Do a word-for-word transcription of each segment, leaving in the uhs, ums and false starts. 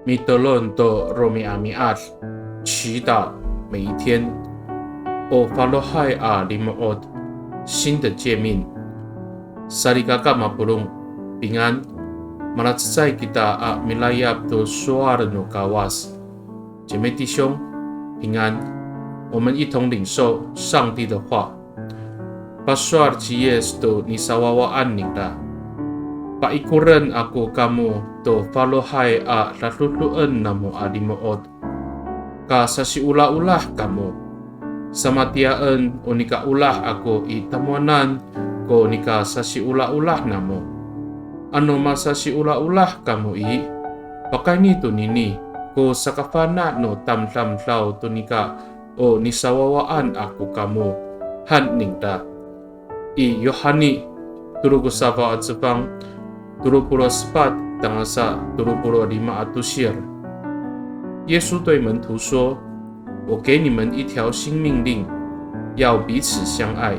Mitolon to romi'ami'ad, 祈祷每一天。O falohay a limo'ot, 新的诫命。Salikaka mapolong, 平安。Malacecay kita a milayap to sowal no Kawas. 姐妹弟兄，平安。我们一同领受上帝的话。Pasowal ci Yis to nisawawaan ningra, "Paikoren ako kamo to falohay a dadodoen namo a limo'ot. Kasasiolaolah kamo. Samatiyaen o nikaolah ako i tamowanan ko nikasasiolaolah namo. Ano masasiolaolah kamo i, pakayni tonini ko sakafana' no tamdamdaw to nika o nisawawaan ako kamo," han ningra. I Yohani tolo ko safaw a cefang, tolo polo' sepat tangasa tolo polo' lima a tosir. 耶稣对门徒说：“我给你们一条新命令，要彼此相爱。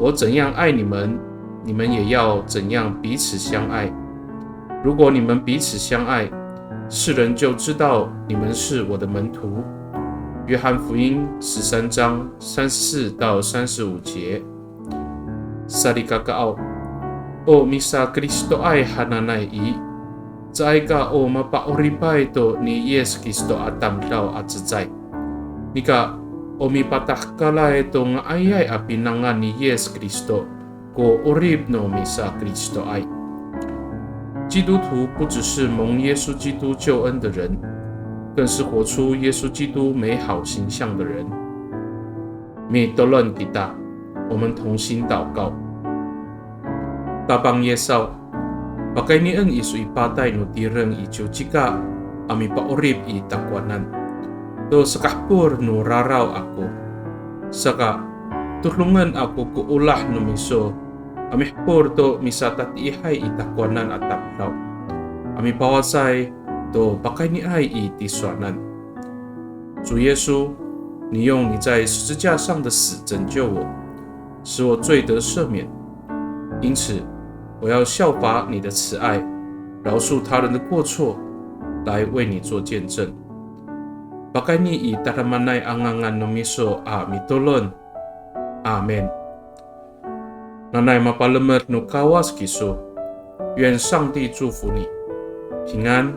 我怎样爱你们，你们也要怎样彼此相爱。如果你们彼此相爱，世人就知道你们是我的门徒。”约翰福音十三章三十四到三十五节。Salikakaaw, o misaKristoay hananay i, caay ka o mapa'oripay to ni Yis Kristo a tamdaw a cecay. Nika, o mipatahkalay to nga'ayay a pinangan ni Yis Kristo ko 'orip no misaKristoay. 基督徒不只是蒙耶稣基督救恩的人，更是活出耶稣基督美好形象的人。Mitolon kita, 我们同心祷告。Tapang Yis aw, pakaynien iso i patay no tireng i ciwcika a mipa'orip i takowanan to sakahepol no raraw ako. Saka, todongen ako ko olah no miso a mihepol to misatatiihay i takowanan a tamdaw a mipawacay to pakayniay i tisowanan. 主耶稣，你用你在十字架上的死拯救我，使我罪得赦免。因此，我要效法你的慈爱，饶恕他人的过错，来为你做见证。Pakayni i tadamaanay a ngangan no miso a mitolon. Amin. Nanay mapalemed no Kawas kiso. 愿上帝祝福你，平安。